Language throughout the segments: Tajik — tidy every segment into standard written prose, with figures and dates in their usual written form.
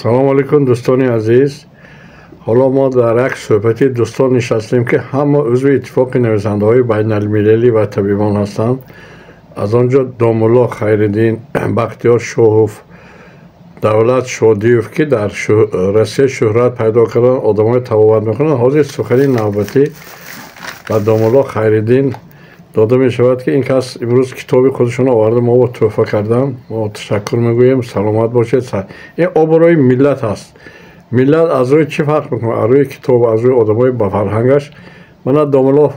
Салом алейкум, дӯстони азиз. Ҳоло мо дар як суҳбати дӯстон нишастем, ки ҳама узви Иттифоқи нависандаҳои байналмилалӣ ва табибон ҳастанд. Аз он ҷо Домулло Хайриддин, Бахтиёр Шоҳов, Давлат Шодиев, ки дар Россия шӯҳрат пайдо карданд, одамои табобат мекунанд. Ҳозир сухани навбатӣ ба Домулло Хайриддин дода мешавад, ки ин кас имрӯз китоби худашонро оварда, мо тӯҳфа кардам. Мо ташаккур мегӯем, саломат бошед. Ин обрӯи миллат аст. Миллат аз рӯи чӣ фарқ мекунад? Аз рӯи китоб, аз рӯи одамои ба фарҳангаш. Мана, Домулло,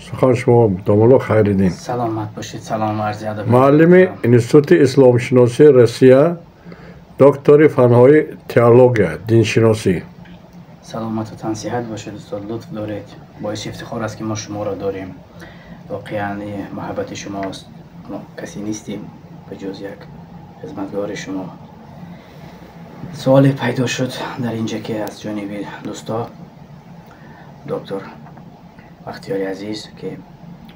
сухан шумо, Домулло Хайриддин. Саломат бошед, салом арзи адаб. Муаллими Институти исломшиносии Россия, доктори фанҳои теология, диншиносӣ. Саломату тансиҳат бошед, устод, лутф доред. Боиси ифтихор аст, ки мо шуморо дорем. Воқеан муҳаббати шумост. Мо касе нестем ба ҷуз як хизматгори шумо. Суоле пайдо шуд дар инҷа, ки аз ҷониби дӯсто доктор Бахтиёри азиз, ки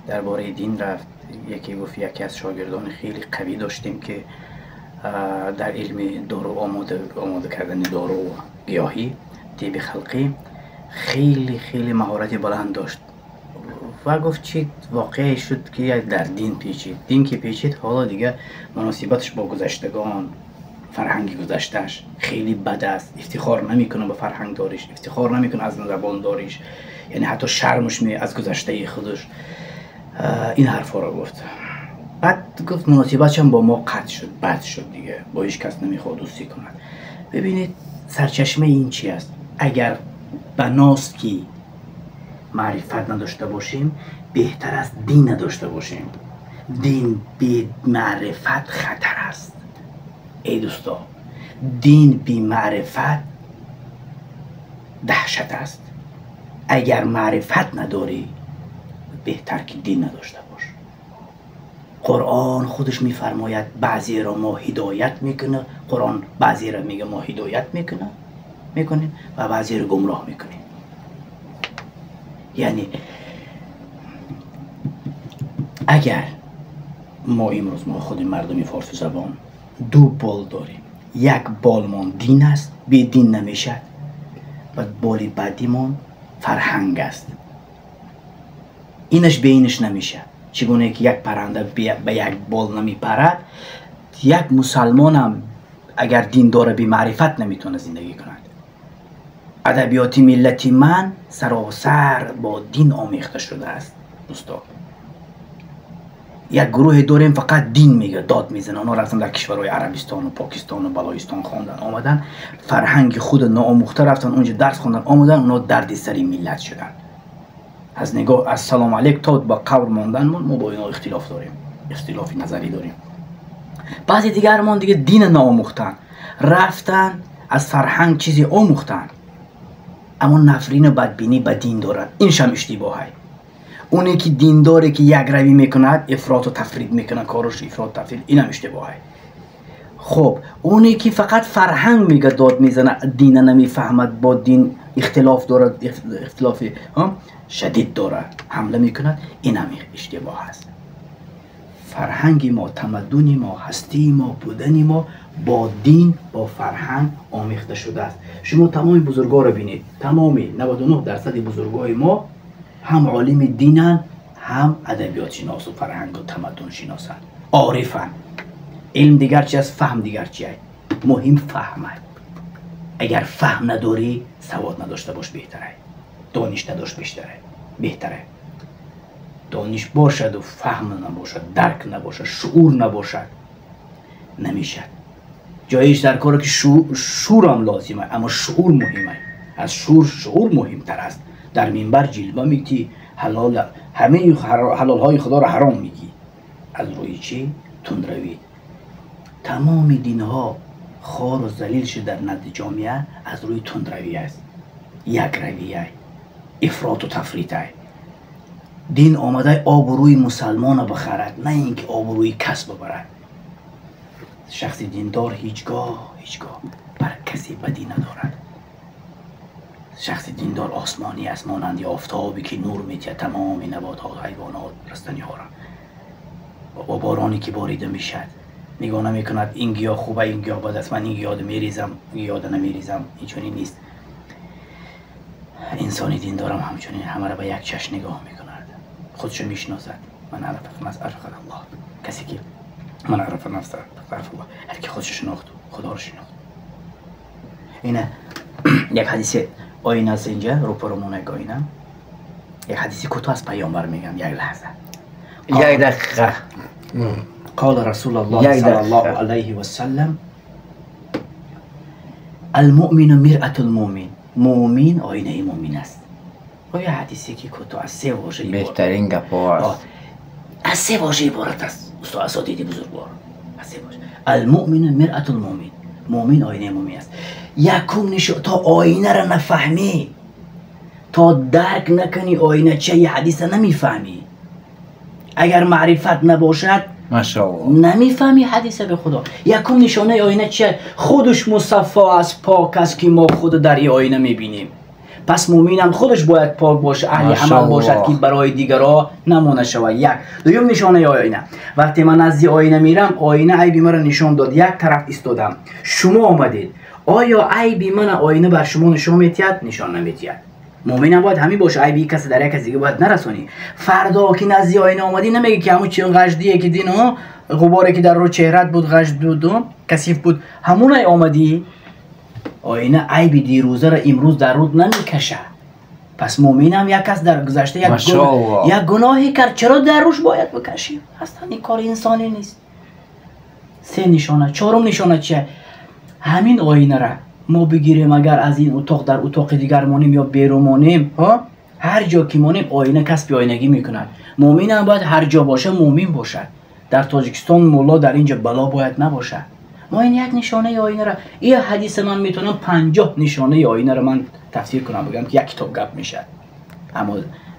дар бораи дин рафт. Яке гуфт, яке аз шогирдони хеле қавӣ доштем, ки дар илми дору, омода кардани дору гиёҳӣ, тиби халқӣ хеле хеле маҳорати баланд дошт. Ва гуфт, чӣ воқеае шуд, ки дар дин печид. Дин ки печид, ҳоло дигар муносибаташ бо гузаштагон, фарҳанги гузаштааш хеле бад аст. Ифтихор намекунад ба фарҳангдориш, ифтихор намекунад аз забондориш, яъне ҳатто шармаш ме аз гузаштаи худаш. Ин ҳарфҳоро гуфт. Баъд гуфт, муносибатшам бо мо қатъ шуд, бад шуд, дига бо ҳеҷ кас намехоҳад дӯстӣ кунад. Бибинед, сарчашмаи ин чи аст? Агар баност, ки маърифат надошта бошем, беҳтар аст дин надошта бошем. Дин бемаърифат хатар аст, эй дӯсто. Дин бемаърифат даҳшат аст. Агар маърифат надорӣ, беҳтар ки дин надошта бош. Қуръон худаш мефармояд, баъзеро мо ҳидоят мекунад. Қуръон баъзеро мега, мо ҳидоят мекунем ва баъзеро гумроҳ мекунем. Яъне агар мо имрӯз, мо худи мардуми форсизабон ду бол дорем. Як болмон дин аст, бедин намешад, ва боли баъдимон фарҳанг аст. Инаш бе инаш намешад. Чӣ гуна ки як парранда ба як бол намепарад, як мусалмонам агар дин дора, бемаърифат наметавонад зиндагӣ кунад. Адабиёти миллати ман саросар бо дин омехта шудааст, дӯсто. Як гурӯҳе дорем, фақат дин мега, дод мезанад. Онҳо рафтан дар кишварҳои Арабистону Покистону Балоистон хондан омадан, фарҳанги худ ноомӯхта рафтан унҷо, дарс хондан омадан. Онҳо дарди сари миллат шуданд. Аз нигоҳ ассалому алейк то ба қабр монданмон мо бо инҳо ихтилоф дорем, ихтилофи назарӣ дорем. Баъзе дигармон дига дина наомӯхтанд, рафтан аз фарҳанг чизе омӯхтанд, аммо нафрину бадбинӣ ба дин дорад. Иншам иштибоҳай. Оне ки диндоре ки якравӣ мекунад, ифроту тафрид мекунад, кораш ифрот тафрид, инам иштибоҳай. Хуб, оне ки фақат фарҳанг мега, дод мезана, дина намефаҳмад, бо дин ихтилоф дорад, ихтилофи шадид дорад, ҳамла мекунад, инам иштибоҳ аст. Фарҳанги мо, тамаддуни мо, ҳастии мо, будани мо бо дин, бо фарҳанг омехта шудааст. Шумо тамоми бузургоро бинед, тамоми 99 дарсади бузургои мо ҳам олими динанд, ҳам адабиётшиносу фарҳангу тамаддуншиносанд, орифанд. Илм дигар чи аст, фаҳм дигар чи аст. Муҳим фаҳм аст. Агар фаҳм надорӣ, савод надошта бош беҳтарай, дониш надошт беҳтарай. Дониш бошаду фаҳм набошад, дарк набошад, шуур набошад, намешад. Ҷоиш дар коре ки шуурам лозим аст, аммо шуур муҳим аст. Аз шуур шуур муҳимтар аст. Дар минбар ҷилва метӣ, ҳалол, ҳамаи ҳалолҳои худоро ҳаром мегӣ. Аз рӯи чӣ? Тундравӣ. Тамоми динҳо хору залил шуд дар назди ҷомеа аз рӯи тундравӣ аст, якравия, ифроту тафритай. Дин омада обрӯи мусалмона бихарад, на ин ки обрӯи кас бибарад. Шахси диндор ҳеҷгоҳ, ҳеҷгоҳ бар касе бадӣ надорад. Шахси диндор осмонӣ аст, монанди офтобе ки нур метиҳад тамоми наботот, ҳайвонот, растаниҳоро, бо бороне ки борида мешавад. نگاه نمیکند این گیاه خوبه این گیاه بد است، من این گیاه میریزم گیاه نمیریزم، این چنین نیست. انسانی دیندارم همچنین همه را به یک چشم نگاه میکند، خودشو میشناسد. من عرف نفسه عرف الله، کسی که من عرف نفسه عرف الله، هر کی خودشو شناخت خدا رو شناخت. اینه یک حدیث آینه است اینجا روپرومون، یک آینه، یک حدیث کوتاه از پیامبر میگم، یک لحظه، یک دقیقه. قال رسول الله صلی الله علیه و سلم المؤمن مرأة المؤمن، مؤمن آینه مؤمن است. آیا حدیثی که کوتاه از سه واژه بهترین گپ است، از سه واژه عبارت است استاد اساتید بزرگوار، از سه واژه. المؤمن مرأة المؤمن، مؤمن آینه مؤمن است. یکم نشو تا آینه را نفهمی، تا درک نکنی آینه چه، یه حدیث نمیفهمی. اگر معرفت نباشد ماشاءالله نمیفهمی حدیث به خدا. یکم نشانه آینه چیه؟ خودش مصفا از پاک است که ما خود در این آینه میبینیم. پس مؤمن هم خودش باید پاک باشه، اهل عمل باشد که برای دیگرها نمونه شود. یک. دوم نشانه آینه، وقتی من نزد آینه میرم، آینه عیب مرا نشان داد، یک طرف ایستادم، شما آمدید، آیا عیب من آینه بر شما نشان میدهد؟ نشان نمیدهد. مؤمن هم باید همین باشه، عیبی کسی در یک کسی دیگه باید نرسانی. فردا که نزد آینه آمدی نمیگی که همون چی غشدیه که دینو غباری که در رو چهرت بود غشد بود و کثیف بود، همون آمدی. آینه عیب دیروزه را امروز در رود نمیکشه. پس مؤمن هم یک کس در گذشته یک گناهی کرد، چرا در روش باید بکشیم؟ اصلا این کار انسانی نیست. سه نشانه. چهارم نشانه چیه؟ همین آینه را ما بگیریم، اگر از این اتاق در اتاق دیگر مانیم یا بیرون مانیم، ها، هر جا که مانیم آینه کسب آینگی میکند. مؤمن هم باید هر جا باشه مؤمن باشد. در تاجیکستان مولا، در اینجا بلا باید نباشد. ما این یک نشانه آینه را، این حدیث من میتونم 50 نشانه آینه را من تفسیر کنم، بگم که یک کتاب گپ میشه. اما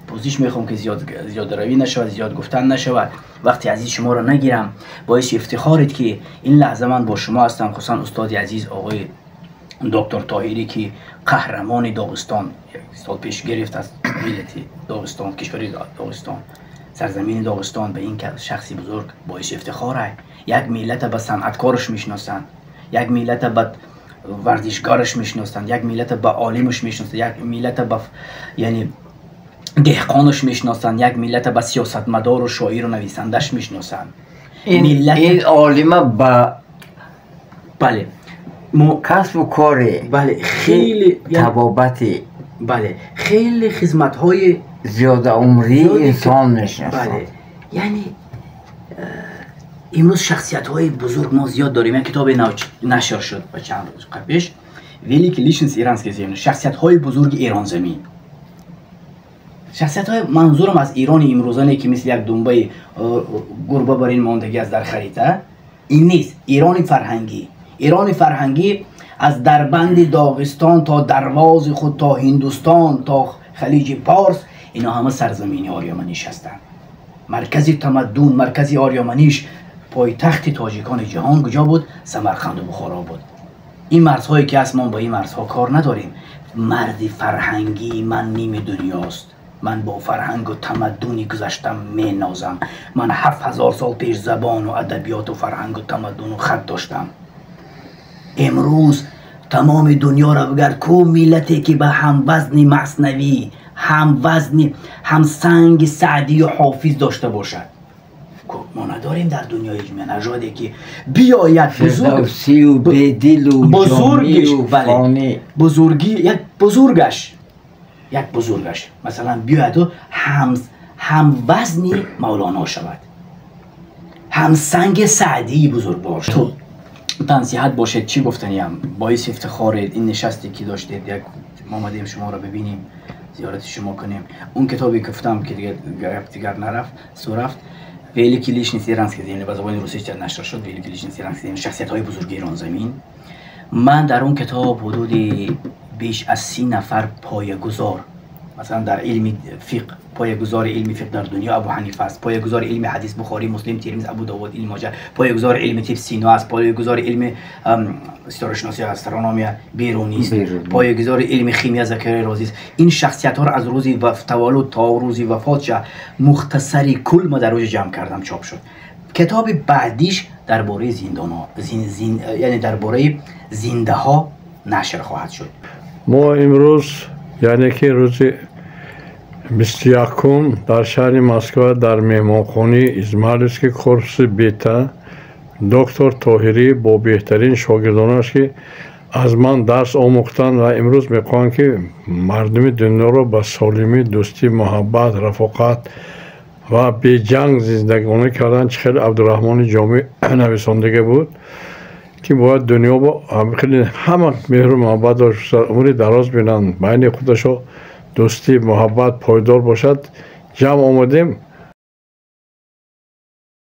پوزش میخوام که زیاد روی نشود، زیاد گفتن نشود، وقتی عزیز شما را نگیرم. باعث افتخارید که این لحظه من با شما هستم، خصوصا استاد عزیز آقای دکتر طاهری که قهرمان داغستان یک سال پیش گرفت از ملت داغستان، کشور داغستان، سرزمین داغستان، به این شخصی بزرگ باعث افتخاره. یک ملت به صنعتکارش میشناسند، یک ملت به ورزشکارش میشناسند، یک ملت به عالمش میشناسند، یک ملت به یعنی دهقانش میشناسند، یک ملت به سیاستمدار و شاعر و نویسندش میشناسند. این عالمه به بله کسب و کاری، بله خیلی تبابتی، بله خیلی خدمت های زیاد عمری انسان میشناسند. بله یعنی امروز شخصیت های بزرگ ما زیاد داریم. یک کتاب نشر شد با چند روز قبلش، Великие личности иранской земли، شخصیت های بزرگ ایران زمین. شخصیت های منظورم از ایران امروزانه که مثل یک دنبه گربه بر این ماندگی از در خریطه، این نیست. ایران فرهنگی، ایران فرهنگی از دربند داغستان تا درواز خود تا هندوستان تا خلیج پارس، اینا همه سرزمین آریامنیش هستند. مرکز تمدن، مرکز آریامنیش، پایتخت تاجیکان جهان کجا بود؟ سمرقند و بخارا بود. این مرزهایی که هست ما با این مرزها کار نداریم. مرد فرهنگی من نیم دنیاست. من با فرهنگ و تمدنی گذشتم می نازم. من 7000 سال پیش زبان و ادبیات و فرهنگ و تمدن و خط داشتم. امروز تمام دنیا را بگرد، کو ملتی که به هم وزن مثنوی، هم وزن، هم سنگ سعدی و حافظ داشته باشد. ما نداریم در دنیای نژادی که بیاید بزرگ بزرگش، بزرگی یک بزرگش، یک بزرگش مثلا بیاید و هم وزنی مولانا شود، هم سنگ سعدی بزرگوار شود. تو تنصیحت باشد. چی گفتنیم؟ باعث افتخار این نشستی که داشتید، یک ما آمدیم شما را ببینیم، زیارت شما کنیم. اون کتابی که گفتم که دیگر نرفت، سو رفت، Великие личности иранской земли، به زبان روسی نشر شد. Великие личности иранской земли، شخصیت های بزرگ ایران زمین. من در اون کتاب حدود بیش از 30 نفر پایه‌گذار، مثلا در علم فقه پایه‌گذار علم فقه در دنیا ابو حنیفه است، پایه‌گذار علم حدیث بخاری، مسلم، ترمذی، ابو داوود، علم ماجه، پایه‌گذار علم طب سینا است، پایه‌گذار علم ستاره شناسی astronomy بیرونی است، پایه‌گذار علم خیمیا زکریا رازی است. این شخصیت‌ها را از روز تولد تا روز وفاتش مختصری کل ما در روز جمع کردم، چاپ شد. کتاب بعدیش дар бораи зиндонҳо, яъне дар бораи зиндаҳо нашр хоҳад шуд. Мо имрӯз, яъне ки рӯзи 21-ум, дар шаҳри Москва, дар меҳмонхонаи Измайловский, корпуси Бета, доктор Тоҳирӣ бо беҳтарин шогирдонаш, ки аз ман дарс омӯхтанд ва имрӯз мехоҳанд, ки мардуми дунёро ба солимӣ, дӯстӣ, муҳаббат, рафоқат ва беҷанг зиндагонӣ кардан, чӣ хеле Абдураҳмони Ҷомӣ нависондагӣ буд, ки бояд дунё бо хеле ҳама меҳру муҳаббат дошта, умри дароз бинанд, байни худашо дӯстӣ, муҳаббат пойдор бошад, ҷамъ омадем.